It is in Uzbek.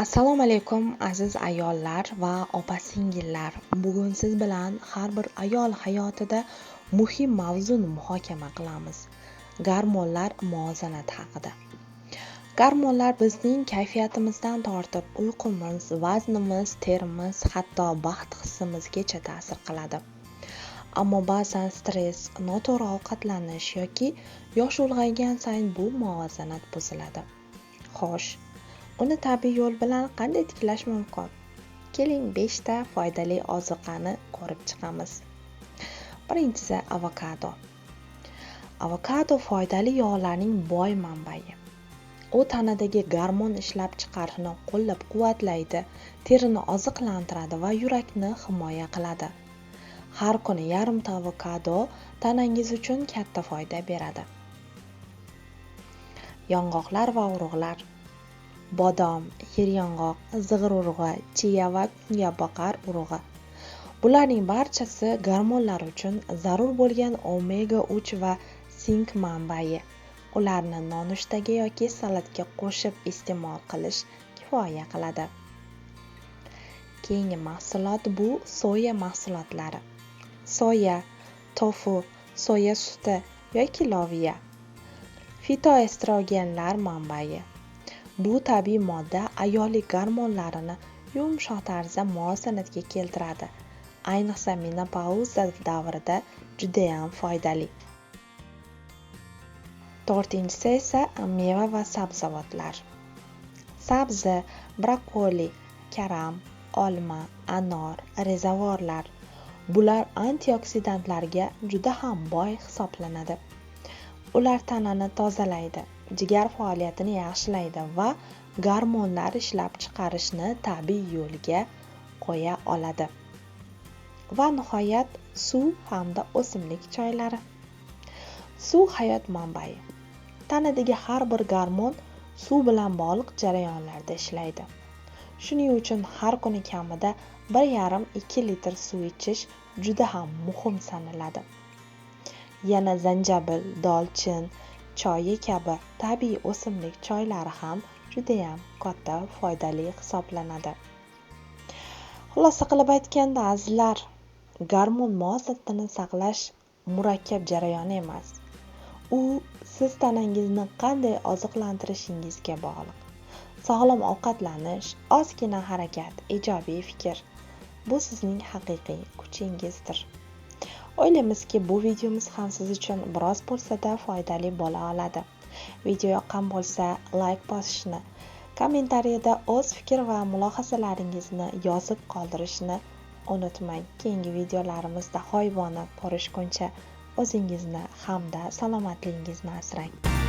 Assalomu alaykum aziz ayollar va opa-singillar. Bugun siz bilan har bir ayol hayotida muhim mavzuni muhokama qilamiz. Gormonlar muvozanati haqida. Gormonlar bizning kayfiyatimizdan tortib uyqumiz, vaznimiz, terimiz, hatto baxt hissimizgacha ta'sir qiladi. Ammo ba'zan stress, noto'g'ri ovqatlanish yoki yosh ulg'aygan sayin bu muvozanat buziladi. Xo'sh, uni tabiiy yo'l bilan qanday tiklash mumkin? Keling, 5 ta foydali ozuqani ko'rib chiqamiz. Birinchisi avokado. Avokado foydali yog'larning boy manbai. U tanadagi gormon ishlab chiqarishni qo'llab-quvvatlaydi, terini oziqlantiradi va yurakni himoya qiladi. Har kuni yarimta avokado tanangiz uchun katta foyda beradi. Yong'oqlar va urug'lar. Bodom, yeryong'oq, zig'ir urug'i, chiya va kungaboqar urug'i. Bularning barchasi gormonlar uchun zarur bo'lgan omega 3 va sink manbai. Ularni nonushtaga yoki salatga qo'shib iste'mol qilish kifoya qiladi. Keyingi mahsulot bu soya mahsulotlari. Soya, tofu, soya suti yoki loviya. Fitoestrogenlar manbai. Bu tabiiy modda ayollik gormonlarini yumshoq tarzda muvozanatga keltiradi. Ayniqsa menopauza davrida judayam foydali. To'rtinchisi esa meva va sabzavotlar. Sabzi, brokoli, karam, olma, anor, rezavorlar. Bular antioksidantlarga juda ham boy hisoblanadi. Ular tanani tozalaydi, jigar faoliyatini yaxshilaydi va gormonlar ishlab chiqarishni tabiiy yo'lga qo'ya oladi. Va nihoyat suv hamda o'simlik choylari. Suv hayot manbai. Tanadagi har bir gormon suv bilan bog'liq jarayonlarda ishlaydi. Shuning uchun har kuni kamida 1,5-2 litr suv ichish juda ham muhim sanaladi. Yana zanjabil, dolchin choyi kabi tabiiy o'simlik choylari ham judayam katta foydali hisoblanadi. Xulosa qilib aytganda, azizlar, gormon muvozanatini saqlash murakkab jarayon emas. U siz tanangizni qanday oziqlantirishingizga bog'liq. Sog'lom ovqatlanish, ozgina harakat, ijobiy fikr bu sizning haqiqiy kuchingizdir. O'ylaymizki, bu videomiz ham siz uchun biroz bo'lsa-da foydali bo'la oladi. Video yoqqan bo'lsa, like bosishni, kommentariyada o'z fikr va mulohazalaringizni yozib qoldirishni unutmang. Keyingi videolarimizda g'oyibona ko'rishguncha o'zingizni hamda salomatligingizni asrang.